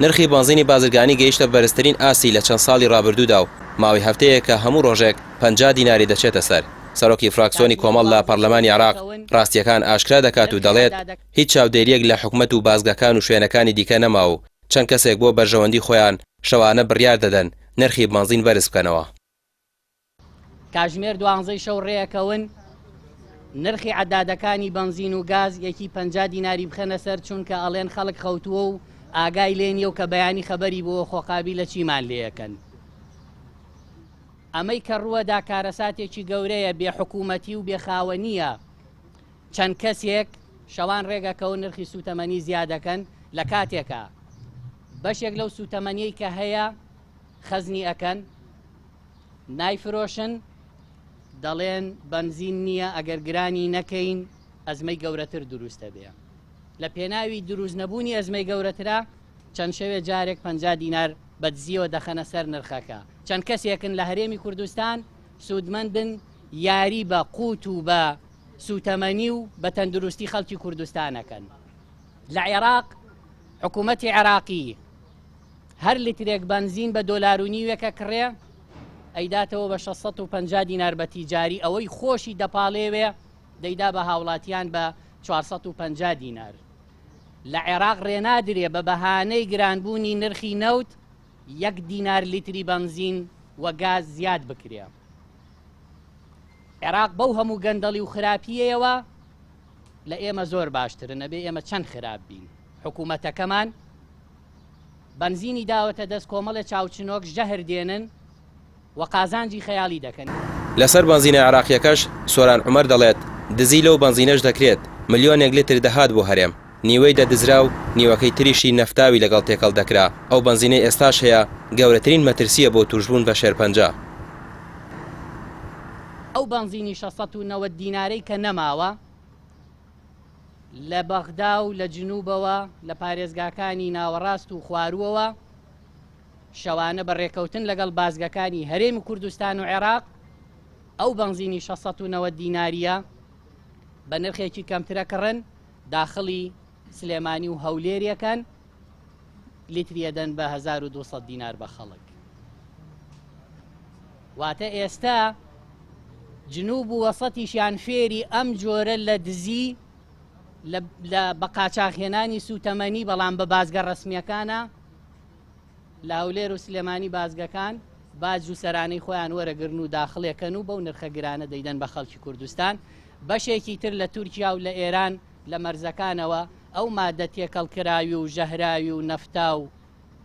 نرخی بەنزینی بازرگانی گەیشتە بەرزترین ئاستی لە چەند ساڵی ڕابردوودا و ماوەی هەفتەیەکە هەموو ڕۆژێک 50 دیناری دەچێتە سەر. سەرۆکی فراکسۆنی کۆمەڵ لە پەرلەمانی عێراق ڕاستییەکان ئاشکرا دەکات و دەڵێت، هیچ چاودێرییەک لە حکومەت و بازگەکان و شوێنەکانی دیکە نەما و چەند کەسێک بۆ بەرژەوەندی خۆیان شەوانە بڕیار دەدەن نرخی بەنزین بەرز بکەنەوە. کاژمێر دوانزەی شەو ڕێەکەون نرخی عەدادەکانی بەنزین و گاز یەکی 50 دیناری بخەنە سەر چونکە ئەڵێن خەڵک خەوتووە و ئاگای لێ نییە و کە بەیانی خەبەری بۆ خۆقابی لە چیمان لێەکەن. ئەمەی کە ڕووەدا کارەساتێکی گەورەیە بێ حکوومەتی و بێ خاوەنییە چەند کەسێک شەوان ڕێگەکەون نرخی سوتەمەنی زیادەکەن لە کاتێکا بەشێک لەو سوتەمەنیەی کە هەیە خەزنی ئەکەن نایفرۆشن دەڵێن بەنزین نییە ئەگەر گرانی نەکەین ئەزمەی گەورەتر دروستە بێ لە پێناوی دروست نەبوونی ئەزمەی گەورەترە چەند شەوێ جارێک 50 دینار بەدزیەوە دەخەنە سەر نرخەکە چەند کەسێکن لە هەرێمی کوردستان سوودمەندن یاری بە قوت و بە سوتەمەنی و بە تەندروستی خەڵکی کوردستانەکەن لە عێراق حکوومەتی عێراقی هەر لیترێک بەنزین بە دۆلار و نیوێک ئەکڕێ ئەیداتەوە بە 650 دینار بە تیجاری ئەوەی خۆشی دەپاڵێوێ دەیدا بە هاوڵاتیان بە 450 دینار لە عێراق ڕێنادرێ بە بەهانەی گرانبوونی نرخی نەوت یەک دینار لیتری بەنزین و گاز زیاد بکرێ عێراق بەو هەموو گەندەڵی و خراپیەوە لە ئێمە زۆر باشترن ئەبێ ئێمە چەند خراپ بین حکوومەتەکەمان بەنزینی داوەتە دەست کۆمەڵێ چاوچنۆک ژەهر دێنن و قازانجی خەیاڵی دەکەن. لەسەر بەنزینە عێراقییەکەش سۆران عومەر دەڵێت، دزی لەو بەنزینەش دەکرێت، ملیۆنێک لتر دەهات بۆ هەرێم، نیوەی دەدزرا و نیوەکەی تریشی نەفتاوی لەگەڵ تێکەڵ دەکرا، ئەو بەنزینەی ئێستاش هەیە گەورەترین مەترسییە بۆ تووشبوون بە شێرپەنجە. ئەو بەنزینی 690 دینارەی کە نەماوە، لە بەغدا و لە جنوبەوە لە پارێزگاکانی ناوەڕاست و خوارووەوە شەوانە بە ڕێکەوتن لەگەڵ بازگەکانی هەرێمی کوردستان و عێراق ئەو بەنزینی 690 دیناریە بە نرخێکی کەمترە کڕن داخڵی سلێمانی و هەولێریەکەن لیتریەدەن بە 1200 دینار بە خەڵک واتە ئێستا جنوب و وەسەتیشیان فێری ئەم جۆرە لە دزی لە بە قاچاخهێنانی سوتەمەنی بەڵام بە بازگە ڕسمیەکانە لە هەولێر و سلێمانی بازگەکان باج و سەرانەی خۆیان وەرەگرن و داخلێکەن و بەو نرخە گرانە دەیدەن بە خەڵکی کوردستان بەشێکی تر لە تورکیا و لە ئێران لە مەرزەکانەوە ئەو مادە تێکەڵکراوی و ژەهراوی و نەفتا و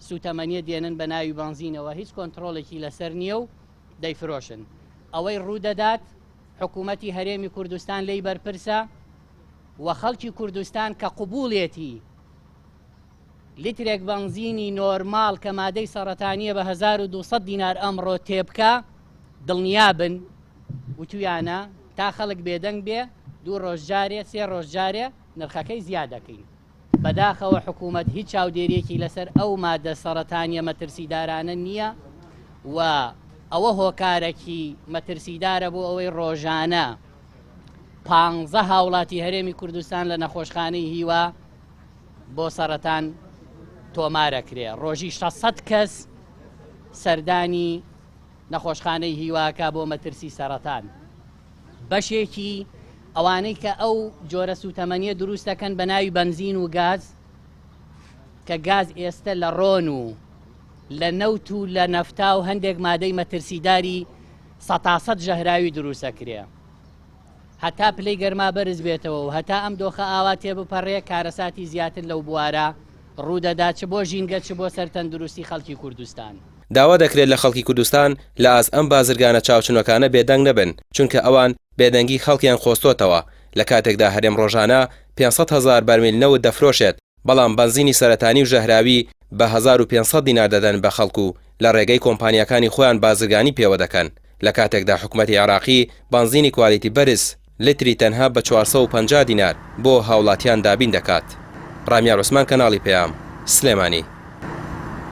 سوتەمەنیە دێنن بە ناوی بەنزینەوە هیچ کۆنتڕۆڵێکی لەسەر نییە و دەیفرۆشن. ئەوەی ڕوودەدات حکوومەتی هەرێمی کوردستان لێی بەرپرسە و خەڵکی کوردستان کە قبوڵێتی لیترێک بەنزینی نۆرماڵ کە مادەی سەڕەتانیە بە 1200 دینار ئەمڕۆ تێبکا دڵنیابن وتویانە تا خەڵک بێدەنگ بێ دوو ڕۆژ جارێ سێ ڕۆژ جارێ نرخەکەی زیاد دەکەین. بەداخەوە حکوومەت هیچ چاودێرییەکی لەسەر ئەو مادە سەڕەتانییە مەترسیدارانە نییە و ئەوە هۆکارەکی مەترسیدارە بۆ ئەوەی ڕۆژانە پانزە هاوڵاتی هەرێمی کوردستان لە نەخۆشخانەی هیوا بۆ سەرەتان تۆمارەکرێ ڕۆژی 600 کەس سەردانی نەخۆشخانەی هیواکە بۆ مەترسی سەرەتان. بەشێکی ئەوانەی کە ئەو جۆرە سووتەمەنیە دروست دەکەن بە ناوی بەنزین و گاز کە گاز ئێستە لە ڕۆن و لە نەوت و لە نەفتا و هەندێک مادەی مەترسیداری سەتاسەد ژەهراوی دروستەکرێ هەتا پلەی گەرما بەرز بێتەوە و هەتا ئەم دۆخە ئاوا تێبپەڕێ کارەساتی زیاتر لەو بوارە ڕوودەدا چ بۆ ژینگە چ بۆ سەر تەندروستی خەڵکی کوردستان. داوا دەکرێت لە خەڵکی کوردستان لە ئاست ئەم بازرگانە چاوچنۆکانە بێدەنگ نەبن، چونکە ئەوان بێدەنگی خەڵکیان قۆستۆتەوە، لە کاتێکدا هەرێم ڕۆژانە 500 هەزار بەرمیل نەوت دەفرۆشێت، بەڵام بەنزینی سەرەتانی و ژەهراوی بە 1500 دینار دەدەن بە خەڵک و لە ڕێگەی کۆمپانیاکانی خۆیان بازرگانی پێوە دەکەن، لە کاتێکدا حکومەتی عێراقی بەنزینی کوالیتی بەرز لتری تەنها بە 450 دینار بۆ هاوڵاتیان دابین دەکات. ڕامیار عوسمان کەناڵی پەیام، سلێمانی.